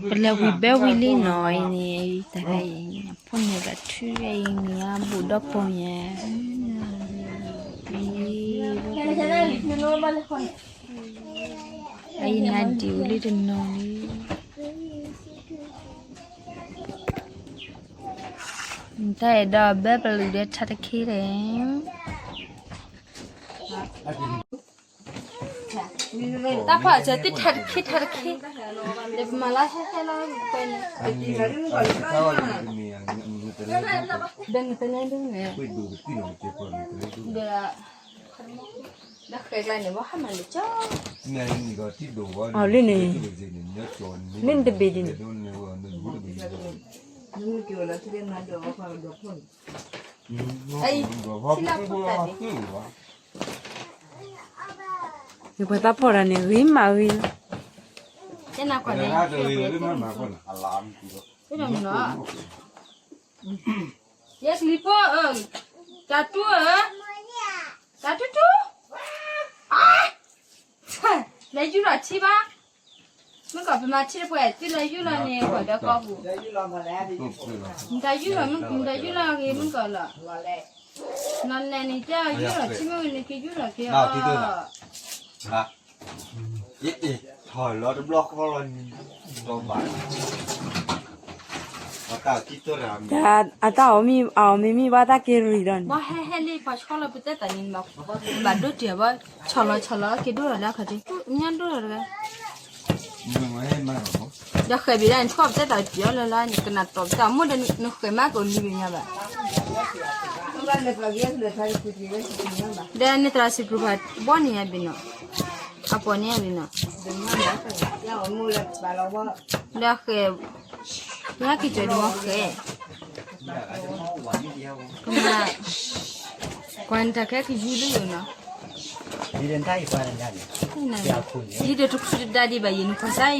ပလဲၤဝံၤဘဲဝံၤလံနီၤအံၤန့ၣ် တခါအံၤ ဖိန့ၣ်ဘၣ်ထုအံၤန့ၣ် အဘူးဒီးပိာ်ညါ အံၤနၤဒံးဝံၤလံတနီၤလံ တၢ်အဲၣ်ဒိးဘဲပလူးဒီးထါတခ့ဒီး တၢ်ဖီၣ်စၢၤသုထါတခ့ထါတခ့ ဒီးပမၤလၢဟဲဟဲလီၤကွဲန့ၣ် ဒီးနတလဲဒ်န့ၣ် ဒီးဃဲၤကျါန့ၣ် ဘၣ်ဟးမၤလၢကၠီ အီၤလံန့ၣ် လံနတဘ့ၣ်ဒ်န့ၣ် အံၤ ထံလၢဖိတၢ်ဒ် ယပှၤသးဖီၣ်တၢ်န့ၣ် ဂ့ၤမးဂ့ၤလီၤ ယဲနၤကွၢ်န့ၣ် ယဲကလံၤဖိဧၢ, တၢ်တူၢ်ဧၢ, တၢ်တူၢ်တူၢ်, လဲၤယူၢ်လီၤထံဘၣ်, မုၢ်ကီၢ်ပမၤထံတပှဲၤ သုလဲၤယူၢ်လီၤန့ၣ် ပှၤဒီးကီၢ်ပူၤ, နတၢ်ယူၢ်လီၤမုၢ်ကီၢ် နတၢ်ယူၢ်လီၤဂ့ၤမုၢ်ကီၢ်လီၤ, နလဲၤန့ၣ် တၢ်ယူၢ်လီၤထံမုၢ်န့ၣ် ကယူၢ်လီၤက့ၤအီၤ ယထီၣ်လီၤတဘျီဃီလီၤန့ၣ်, အတၢ်အီၣ်မ့ၢ်အီၣ်မ့ၢ်မ့ၢ်ဘၣ်တၢ်က့ၤရံၣ်ဒီးန့ၣ်, ဘၣ်ဟဲဟဲလံ ပှၤဆီလီၤပတဲတၢ်န့ၣ်, ဘၣ်ဒိတ့ၢ်ဘၣ်, ဆီလီၤဆီလီၤက့ၤဒိၣ်လီၤလၢအခီၣ်ထံး, ညၣ်ဒိၣ်လီၤတဂၤ ဒီးဃဲၤဘ့ၣ်ဒၣ်န့ၣ် ထီၣ်ပတဲတၢ်ပျီလၢ်လၢ်န့ၣ် ကနၣ်တီၢ်ပတၢ်မိၢ်ဒီးနဃဲၤမးကအိၣ်လံဘ့ၣ်ညါဘၣ်, ဒီးန့ၣ်သရၣ်စံးပျီၤဖးဘီန့ၣ်ယဘ့ၣ်နီၤ, အပီၣ်န့ၣ်ယဘ့ၣ်နီၤ, ဒီးဃဲၤ, ယဟဲက့ၤကၠီၤဒုးမီဃဲၤ ကမၤ, ကွၢ်နတၢ်ခဲကယူၤလၢယိာ်နီၤ, ယဒီးတခုတဒါဒံးဘၣ်ယဲၢ်နခွါစါအံၤ,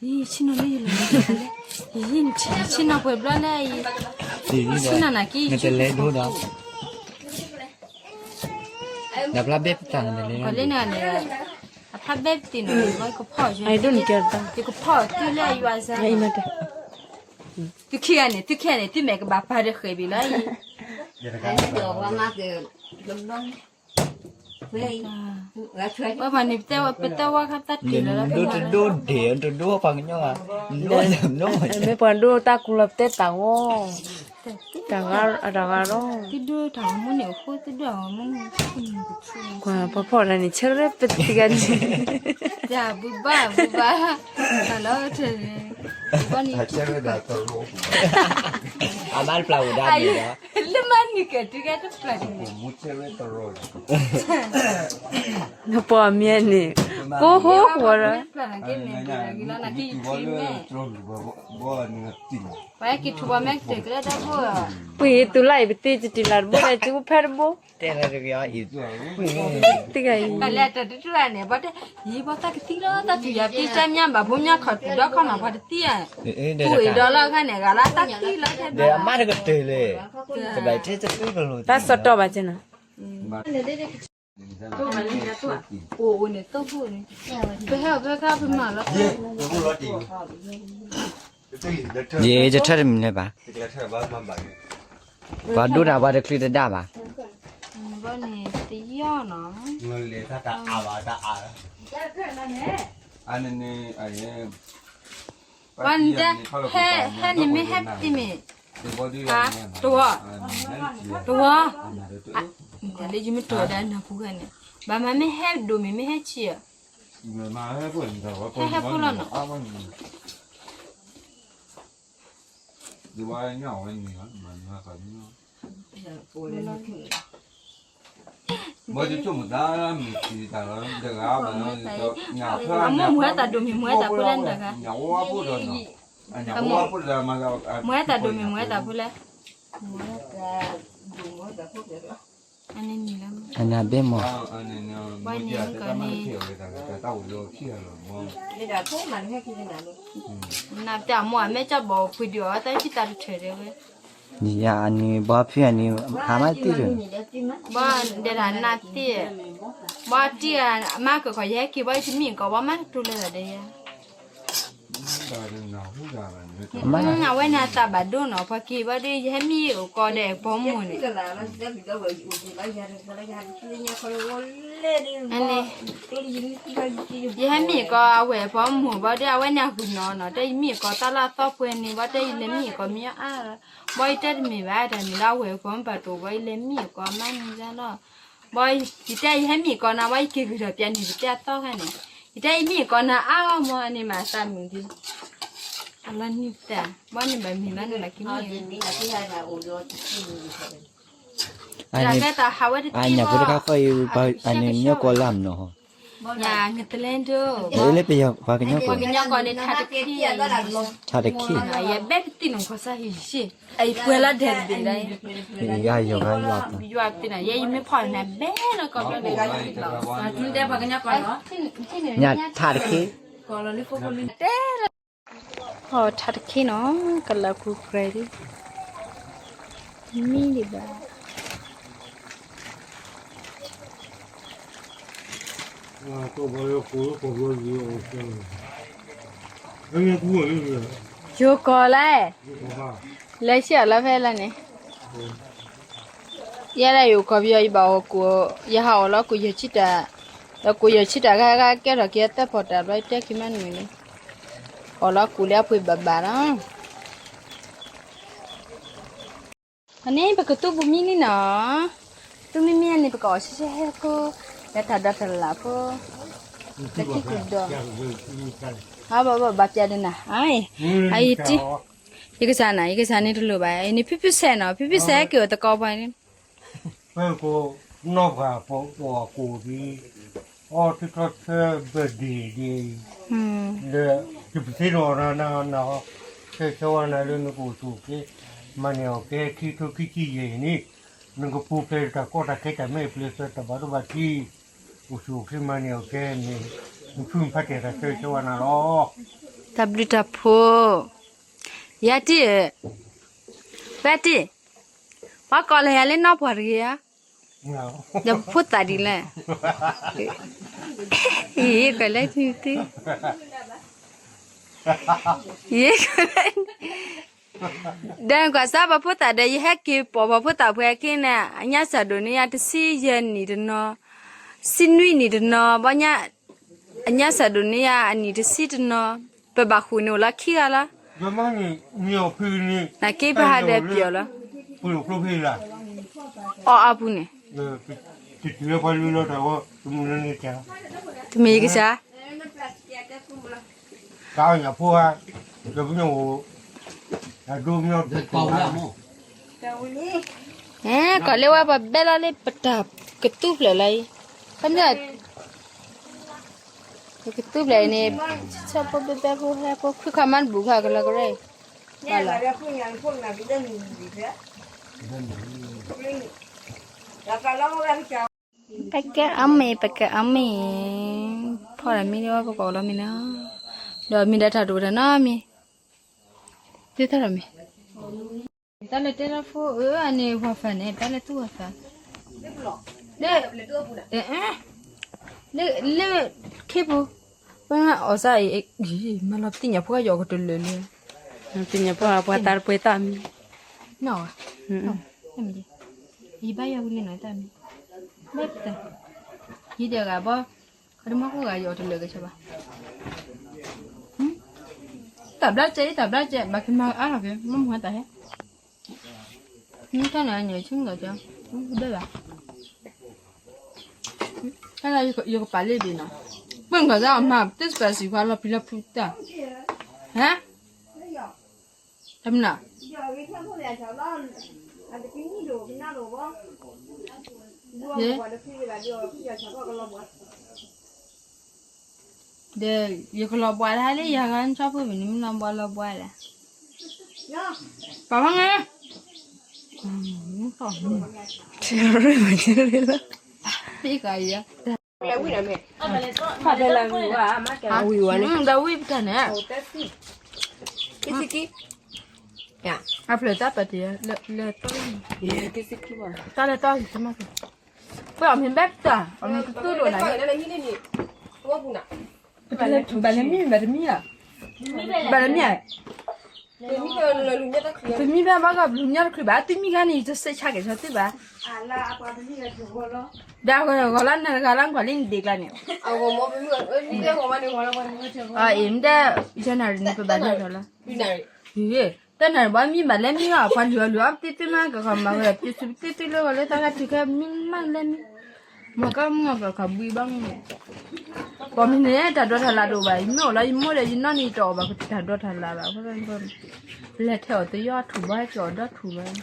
ယဆ့ၣ်နီၤလၢယိာ်လီၤ, ယဆ့ၣ်နီၤပှဲၤဘျီလၢအံၤ, ဆ့ၣ်နီၤနၤက့ၤ, နတလဲၤဒိဒီး နဖျါဘဲပတၢ်နတလဲၤ, လၢန့ၣ်န့ၣ်, အဖျါဘဲပတံၢ်န့ၣ် ယကဖီၣ်, ယကဖီၣ်သုလၢယွၤစၢ်, သုခံဂၤန့ၣ် သုခံဂၤန့ၣ် သုမဲာ်ကဘၣ်ပာ်ဒီးဃဲၤဘ့ၣ်လီၤအံၤ, ပှၤန့ၣ် ပတဲဝဲခါတၢ်တ့ၢ်လီၤလၢပမၤ, တဒိဒ့ၣ်တဒိပှၤကညီဂၤ, မ့ၢ်ပှၤဒိတၢ်ကူလီၤပတဲတၢ်ဂီၢ်, တၢ်ဂၤအတၢ်ဂၤဒီး, သုဒိတၢ်ဂီၤမူန့ၣ်အဃိ သုဒိတၢ်ဂီၤမူန့ၣ်, ကွၢ်ပှၤဖီၣ်တၢ်န့ၣ် ဆၢရဲပတံၢ်ဂၤန့ၣ်, တၢ်ဘူဘၣ်ဘူဘၣ်, တၢ်လီၤထၢၣ်န့ၣ်, ဘၣ်န့ၣ် အမါတပျၢ်ဝဲဒၣ်န့ၣ်ဒီး, လၢမၤနုာ်ကဲတုၤကဲတပျၢ်န့ၣ်, နပှၤမ့ၢ်န့ၣ်, ကိးဟိဝဲဒီး, ပှၤက့ၤထူၣ်ဘီ မ့ၢ်ကတၢၢ်ကလဲၤတၢ်ဘိ, ပှ့ၤတုၤလၢအံၤ ပသံတတုၤလၢ်တဘိဒီး စုဖိဖဲတဘိ, တဂၤအံၤ, တဂၤအံၤ, ကလဲၤတၢ်တတုၤလၢ်န့ၣ် ဘၣ်တဲ, ယံၤဘၣ်တၢ်ကသံလီၤ တၢ်သူၣ်ယၤသံ တၢ်ညါဘၣ်ဖိညါခီၣ်ထံးဒီးခီၣ်နီၤ ပှၤတသံဧါ, ပူၤအံၤဒီးလီၤအခါန့ၣ် ဂၤလၢတၢ်သံလီၤခဲဘၣ်, တၢ်စတီၢ်ဘၣ်က့နီၤ, အိၣ်န့ၣ်သိဖိန့ၣ်, ပဟဲအီၤဖဲခါပမၤလီၤ, ယတထၢၣ်တမံၤလၢၤဘၣ်, ပှၤဒိတၢ်ပှၤတချုးတဒၣ်ဘၣ်, ဘၣ်န့ၣ်တယီၢ်နီၤ, ပှၤန့ၣ်, ဟဲန့ၣ်မ့ၢ်ဟဲပတံၢ်မ့ၢ်, တဝီ, တဝီ, လၢယမ့ၢ်တိၤဝဲဒၣ်နၢ်ပူၤဂၤန့ၣ်, ဘၣ်မၤမ့ၢ်ဟဲဒိၣ်မ့ၢ် မ့ၢ်ဟဲဆံးဧါ, ဟဲဟဲဖိလီၤနီၤ အမိၢ်မူဟဲတၢ်ဒိၣ်မ့ၢ်မူဟဲတၢ်ဖိလဲၣ်တဂၤ, မူဟဲတၢ်ဒိၣ်မ့ၢ်မူဟဲတၢ်ဖိလဲၣ်, အနၢ်ဘ့မီၢ်, ဝဲန့ၣ်ကီးန့ၣ်, နပတၢ်မိၢ်အမဲာ်ကၠီဘီၣ်ပှ့ၤဒုးအီၤ တၢ်ဖံးတၢ်တထၢၣ်ဒဲးဝဲ, ယၤအနံၤ ဘီဖံအနံၤ ဟးမးတံၢ်တ, ဘီဒဲးတၢ်နးတံၢ်, ဘီတံၢ်အမါကခီ ယဟဲက့ၤဘီ ယတမံၣ်ကီး ဘီမါတတူၢ်လၢာ်ဒီးယၤ အဝဲန့ၣ်အသးဘၣ်ဒိနီၤ ပှၤက့ၤဘီဒီး ယဟဲမံၣ်အီၤကီးဒီးပိာ်မုၣ်န့ၣ် ယဟဲမံၣ်ကီးအဝဲၢ်ပိာ်မုၣ်ဘီဒီး အဝဲန့ၣ်အဂုာ်နီၤနီၤ တဲယမံၣ်ကီးတၢ်လၢအသီပှဲၤန့ၣ် ဘီတဲယလဲၤမံၣ်ကီးမ့ၢ်အါ, ဘီယတဲတမ့ၢ်ဘၣ် တၢ်မ့ၢ်လၢအဝဲၢ်ပိာ်မုၣ်ပာ်တိၤ ဘီယလဲၤမံၣ်ကီးမးန့ၣ်လီၤ. ဘီယတဲယဟဲမံၣ်ကီးနၤ ဘီယက့ၤဂုာ်ထီၣ်ပျးန့ၣ် ပတဲအသီခါန့ၣ် ယတဲယမံၣ်ကီးနၤအါဂီၢ်မးန့ၣ် မၤသးမုာ်ဒံး အလီၤနံၤတၢ် ဘီန့ၣ်ဘၣ်မံၤဘၣ်န့ၣ် ဘၣ်ကမံၣ် တၢ်ကဲတၢ်ဟးဝဲတသ့ဘၣ် အန့ၣ်မ့ၢ်ကီးလၢမနီၤ, ယၤ ငတလဲဒိ လၢပယီၤပှၤကညီကီး, ပှၤကညီကီးန့ၣ် ထးတခ့, ထးတခ့, ယဘဲတသ့ၣ်နီၣ်ခီစါဟံၣ်ယ့ၣ်, အပှဲၤလီၤဒဲးတဘ့ၣ်လၢ, ယယီၤဂၤယွၤ, ယွၤသ့ၣ်နီၣ် ယဲယမ့ၢ်ဖီၣ်န့ၣ် ဘဲလီၤကီးဘျီဒဲး, ညါထးတခ့, တဲလီၤ ထးတခ့နီၤ ကလၤကူကြဲဒ် မံဒံးဘၣ် ယိၤကီၢ်လဲၣ်, လဲၤဆံးအီၤလီၤဖဲလီၤန့ၣ်, ယဲဒၣ်ယအိၣ်ကီၢ်ပယီၤ ယဘၣ်အီၣ်ကူၣ်, ယဟးအီၣ်လီၤကူၣ်ယဲၢ်ဆံတၢ်, ဒီးကူၣ်ယဲၢ်ဆံတၢ်ဂၤဂၤကဲထီၣ်က့ၤသၢဖီၣ်တၢ်ဘျီ ယတဲက့ၤမးနုၤန့ၣ်, အီၣ်လီၤကူၣ်လၢအပှ့ၤဘၣ်ဘၣ်လီၤ. အန့ၣ် ပကသူပူၤမံလံနီၤ, သူမံမံန့ၣ် ပကအီၣ်ဆဲဆဲဟဲခိၣ်, လၢတၢ်ဒီးတၢ်လၢ်ဖိ, လၢခံကဒီး, ဘၣ်ပျးဒီးနၤ, အံၤ, ယကစၢ်နၤ ယကစၢ်န့ၣ်တလိၣ်ဘၣ်, အံၤန့ၣ် ဖံဖုစဲးနီၤ ဖံဖုစဲးဟဲက့ၤအိၣ်သကိးပှၤန့ၣ် ပကနီၢ်ပှၤပအီၣ်ကူၣ်ဒ်, အီထံထီဆၢဘၢၣ်ဒ့ၣ်ဒ်အံၤ, လၢ, ယပသ့ၣ်နီၣ်အီၤနၤနၤ, ဆၢဂ့ၤဆၢဝါနၤလၢနကအိၣ်ဆူၣ်အိၣ်ချ့, မၤန့ၢ်အီၣ်ကဲခံထိခံဆံယဲၢ်အံၤန့ၣ်, နကပူၤဖျဲးတၢ်ကီတၢ်ခဲတၢ်မဲာ်ပျ့ၤသၢတၢ်ဘၣ်ဒိဘၣ်ထံး, အိၣ်ဆူၣ်အိၣ်ချ့မၤန့ၢ်အီၣ်ကဲန့ၣ်, နဖုနဖါတ့ၢ်တၢ်ဆၢဂ့ၤဆၢဝါနၤလီၤ. တၢ်ဘျုးတၢ်ဖှိၣ်, ယၤတံၢ်ဧၢ, ဖဲတံၢ်, ပှၤကိးလၢယၤလၢနီၢ်ပှၢ်တဂ့ၤဧါ, ဒီးပဖိသၣ်ဒ်လဲၣ်, ယကလဲၤ, ယကလဲၤ, ဒီးကွၢ်စၢ်ပှၤဖိသၣ်ဒီး ယဟဲက့ၤပိာ်ပှၤဖိသၣ်ပှဲၤက့ၤန့ၣ် အညါစၢ်ဒိၣ်န့ၢ်ယၤ တဆံယဲၢ်နံၣ်တနီၤ, ဆံနွံနံၣ်တနီၤ, ဘီညါ, အညါစၢ်ဒိၣ်န့ၢ်ယၤ အနံၣ်တဆံတနီၤ, ပဘၣ်ဃုာ်န့ၢ်အိၣ်လီၤခံဂၤလီၤ. နက့ပဟးဒီးပျီၤလီၤ, အီၣ်အါပူၤန့ၣ်, တမ့ၢ်ယကစၢ်, ကီးလၢဝဲပှၤဘဲလီၤလၢ ပတၢ်ကသူဖျၢၣ်လၢအံၤ, ခီမ့ၢ်, ပကသူဖျၢၣ်အံၤန့ၣ်, ဆီဖိဘဲဘဲဖိဟဲဖိ ခွံခီမးတဘူၣ်ခီကလီကရဲၣ်, ဘၣ်လီၤ, ပကအီၣ်မ့ၤ ပကအီၣ်မ့ၤ, ဖီၣ်တၢ်မံလၢဝဲပကအီၣ်လီၤမ့ၤနီၤ, ဒီးမ့ၢ်ဒၣ်တၢ်တအိၣ်တၢ်နီတမံၤ, သ့ၣ်သၣ်ထီၣ်မ့ၤ, တၢ်လၢတဲလၢဖိအၢ အန့ၣ် wifi န့ၣ် တၢ်လၢသူၣ်ဝဲသး, လၢ, လၢ, လၢ, ခ့ပူၤ, ပှၤအီၣ်စၢ်အံၤ, မၤလီၤပသ့ၣ်ညါဖိယီၤကတလၢာ်လၢ, ပသ့ၣ်ညါဖိပှၤသးတပှဲၤသၣ်မံၤ, နီၢ်, ယဘၣ်ယီၤဝံၤလံနီၤသၣ်မံၤ, ဘၣ်ပသး, ယံၤဒီးဂၤဘီ, ခီဒမီၢ်ခိၣ်ဂၤယီၤတလၢာ်ကဆၢဘၣ်, တၢ်ဘျါကဲ တၢ်ဘျါကဲ ဘၣ်က့ၤမၤအါထီၣ်က့ၤ မ့ၢ်မၤတၢ်ဟဲ, နတၢ်န့ၣ်အညါဆူမုၢ်ကီၢ်ကၢ, ဘၣ်ဘၣ်, တၢ်လၢယကပာ်လ့ဘ့ၣ်နီၤ, ပၢ်ကီၢ်ကၢအမၤ တစပာ်စံၣ်ခွါလီၤပျံၤလီၤဖုးတၢ်, ဟဲ, တမနၤ, ယဲ ဒီး ယကလီၤဘှါတဟါလၢယၤဂၤ နဆီဖိမုၣ်န့ၣ် မ့ၢ်လီၤဘှါလီၤဘှါလဲၣ်, ပှၤဖးငါ, ပှၤဖးဂၤ, ဖးဖဲလၢဝံၤဝဲ, ဝံၤဝဲန့ၣ်, ဒီးဝံၤပတၢ်န့ၣ်, ကံကံ အဖျၢၣ်တၢ်ပာ်တ့ၢ်လၢတီၢ်, တၢ်လၢတီၢ်ကမၣ်, ပှၤအီၣ်မ့ၤဘဲတၢ် အီၣ်မ့ၤကသူဒိၣ်နၤ, ဘၣ်လၢမံဘၣ်တမံဧါ, ဘၣ်လၢမံ, တမံဘၣ်ဘၣ်ကဘျုးမၠၣ်တချုးဘၣ်, တမံခါန့ၣ် ယတစဲးဆါက့ၤဆၢသုဘၣ်, ဒီးဂီၤလၢနဂၤလၢကွၢ်လံနဒ့ကျါန့ၣ်, အ့ၣ်မ့ၢ်ဒၣ်, ယနၣ်ရံၣ်န့ၣ်ပဘၣ်နၢ်ဒီးလီၤ, တၢ်နၢ်ဘၣ်မံဘၣ်လဲၣ်မံအီၤ ပှၤလုၢ်အီၣ်လုၢ်အီပသ့ၣ်သ့ၣ်မး ကခီမၤဝဲ ပသုးပသ့ၣ်သ့ၣ်လၢဂီၤလၢတၢ်ဂၤတုၤခဲမံမးလဲၣ်မံ, မ့ၢ်ကမုၢ်ကခီဘှံးဘၣ်မ့ၢ်, ပှၤမံၤန့ၣ် တၢ်ဒိးတၢ်လၢ်တအိၣ်ဘၣ်, ယမ့ၢ်အိၣ်လီၤယမိၢ်ဒီးယနီၢ်န့ၣ် ယတအီၣ်ဘၣ်တၢ်ဒိးတၢ်လၢ်ဘၣ်, လဲၤထဲအီၤတယီထူၣ်ဘၣ် ကၠီအီၣ်ဒီထူၣ်ဘၣ်,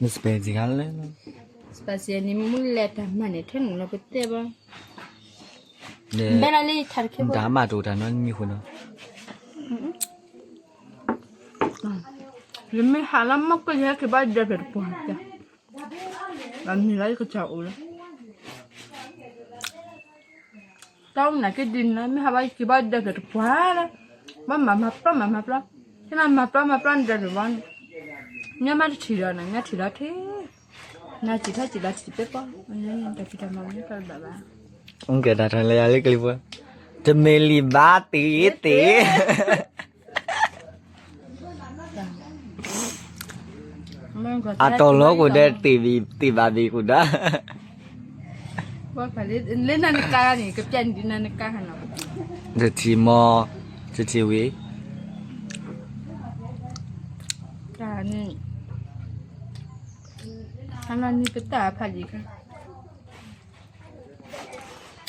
နစပဲးစံးခါလဲၣ်, စပဲးစံးန့ၣ် မုၢ်လဲၤတၢ်မၤန့ၣ် ထဲနုာ်လီၤပတဲဘၣ်, ဘဲလီၤလံထါတခဲဘၣ်, တၢ်မၤတအိၣ်တၢ်နီတမံၤဃိနီၤ, ယမ့ၢ်ဟးလၢမီၢ်ကၢၢ် ယဟဲက့ၤဘၣ်ဒၢးဖျၢၣ်တပှၢ်, ဘၣ်မ့ၢ်လၢယကစၢ်အိၣ်လၢ တၢ်အိၣ်မနုၤက့ဒ်န့ၣ် မ့ၢ်ဟးဘၣ်က့ၤဘၣ်ဒၢးဖျၢၣ်တပှၢ်လၢ, ဘၣ်မၤမၤပျီမၤမၤပျီ, ထဲနမၤပျီမၤပျီနဒၢးဖျၢၣ်ဘၣ်န့ၣ်, မ့ၢ်မၤတထံၣ်ဒီးန့ၣ် မ့ၢ်ထံၣ်ဒီးထံၣ်, နစံးထီၣ်စံးလီၤထံၣ်သ့ၣ်ပီ, တၢ်ဖံးတၢ်မၤမ့ၢ်တၢ်ဘၣ်ဘၣ်, ကဲတၢ်ထီၣ်လၢယၤလၢကလံၤဖိ, တမ့ၢ်လံဘၣ်သ့သ့ အတီၢ်လီၤကိးဒဲး သ့ၣ်ဘၣ်ဘ့ၣ်ကိးဒၣ်, လၢနၤနကါန့ၣ် ကပျဲနဒ်နၤနကါဟးနီၤ, တထံၣ်မီ, တထံၣ်ဝံၤ, တၢ်န့ၣ်, အနီၢ်န့ၣ်ပတၢ်ဖးလံၤခါ,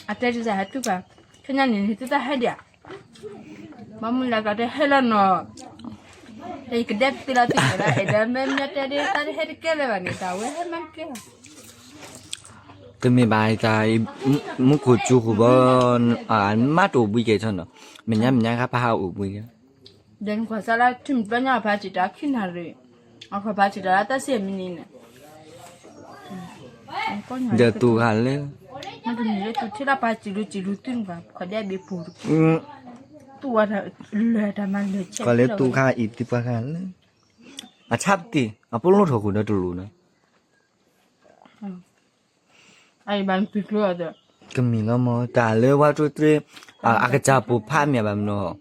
အတဲဒ်တၢ်ဟဲတုၤပှၤ, ခဲညါန့ၣ် နတၢ်ဟဲဒံးဧါ ဘၣ်မုၢ်လၢ်ကတဲဟဲလီၤနီၤ, ယကဒဲပသ့လီၤသ့ၣ်ဒီး အဲၣ်ဒိးမ့ၢ်မ့ၢ်တဲဒ်တၢ်တဟဲတကဲလၢၤဘၣ်န့ၣ် တၢ်ဝဲဟဲမၤတကဲလီၤ, တမ့ၢ်ဘၣ်တၢ်, မူခိၣ်စူၤဃိဘၣ်, မ့ၢ်တအိၣ်ဘှံးကဲထီၣ်နီၤ, မဲာ်ညါမဲာ်ညါခါပဟးအိၣ်ဘှံးကဲ ဒီးနကွၢ်စၢ်လၢ ထံၣ်မုၢ်တဘျီညါ အဖးစံးတၢ်ခံနၣ်ရံၣ်, အခီၣ်ဖးစံးတၢ်လၢတၢ်စဲမံၤန့ၣ်န့ၣ်, ဒီးသူၣ်ဂၤလၢ, မ့တမ့ၢ်လၢသူၣ်ထံလၢပှၤစံးလူၤစံးလူၤသုနကွၢ် ခီၣ်ဒဲဘ့ၣ်ပူၤတက့ၢ်, သူၣ်ဝဲတၢ်လၢာ်တၢ်မၤလၢာ်ဆဲး, ခီၣ်လၢသူၣ်ခါအံၤသံပှၤခါလၢ, အဆၣ်ပတံၢ် အပူၤလိၣ်ထီၣ်ဃုာ်ဒီးတလူၤနီၤ အဘၣ်နသုကျိဒီး, ကမ့ၢ်လီၤမး တၢ်လၢဝါကျိၣ်တြ့, အကစၢ်ပိာ်ဖးမ့ၢ်ဘၣ်မနုၤ,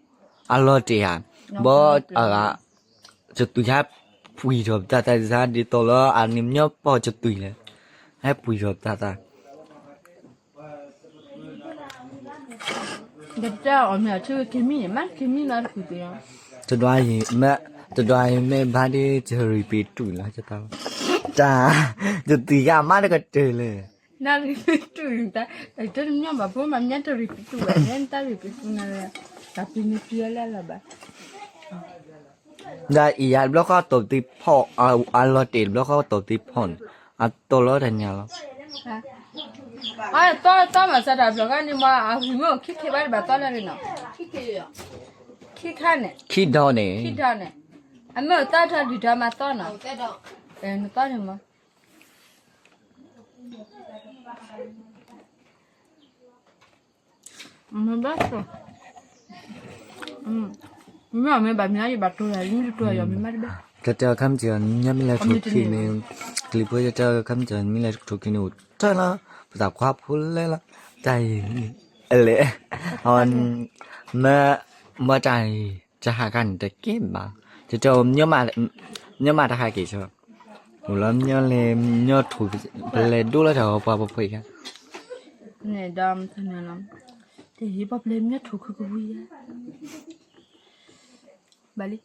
အလီၤတဲာ်ဧါ, ဘီ, အဂၤ, ကသွံၣ်ခါ, ပှံၢ်ထီၣ်ပသးသးဒ်သိးလၢ အန့ၣ်ညီပီၢ်ကသွံၣ်လဲၣ်, ဟဲပှံၢ်ထီၣ်ပသးသး ဒီးတၢ်အီၣ်မ့ၢ်အီၤ ထံက့ၤမံန့ၣ် မ့ၢ်က့ၤမံလီၤတကူၣ်သ့ၣ်လီၤ, တဒွးအံၤ, တဒွးအံၤမ့ၢ်ဘၣ်ဒ် တရံးပ့ၤတူၢ်လီၤ, တၢ်, တသွံၣ်ယါမးတကတၢၢ်လၢ နရံးပ့ၤတူၢ်တၢ်, တမ့ၢ်ဘၣ်ဖိမး မ့ၢ်တရံးပ့ၤတူၢ်ဘၣ်, မ့ၢ်တၢ်ရံးပ့ၤတူၢ်နၤ, တၢ်ပ့ၤမ့ၢ်ပ့ၤအီၤလၢအလီၢ်ဘၣ် ဒီးအံၤယါတဘျီဃီတီၢ်သ့ဖီၣ်, အလီၤတဲာ်တဘျီဃီတီၢ်သ့ဖီၣ်န့ၣ်, အတီၢ်လီၤတၢ်ညါလီၤ, အတီၢ်တီၢ်မၤစၢၤတၢ်ဘျီဃီန့ၣ်မး အဂံၢ်မ့ၢ်အိၣ်ခံခ့ဘၣ်တဘၣ်တီၢ်လၢန့ၣ်နီၤ, ခံခါန့ၣ်, ခံဒီန့ၣ်, ခံဒီန့ၣ်, အမ့ၢ်အိၣ်သၢထီၣ်လွံၢ်ထီၣ်မၤတီၢ်နီၤ, နတီၢ်န့ၣ်မး မ့ၢ်ဘၣ်ဆိ, မ့ၢ်အီၤမ့ၢ်ဘၣ်မ့ၢ်ယဘၣ်တိၢ်ယၤ ယမ့ၢ်တတိၢ်ယၤမ့ၢ်မးတဘၣ်, တၢ်တဲအီၤခါမ့ၢ်စံး ညီမ့ၢ်လဲၤထိၣ်ခံန့ၣ်, ကလံၤဖိ တၢ်တဲအီၤခါမ့ၢ်စံး မ့ၢ်လဲၤထိၣ်ခံန့ၣ် အိၣ်တၢ်လီၤ, ပသးခွါဖိလဲၣ်လီၤ, တၢ်အံၤ, အလဲၣ်, မ့ၢ်, မ့ၢ်တၢ်အံၤ, တၢ်ဟးခါန့ၣ်တကဲဘၣ်, တၢ်တဲအီၤ ညီမ့ၢ်တဟးက့ၤဆၢ အိၣ်လီၤမ့ၢ်လဲၤမ့ၢ်ထိၣ်, ပလဲၤဒိလီၤတၢ်ဂီၤပှၤပှဲၤပှဲၤခါ, န့ၣ်ဒီး, တဟံးပှၤပလဲၤမ့ၢ်ထိၣ်ခုကဝံၤယါ, ဘၣ်လံ,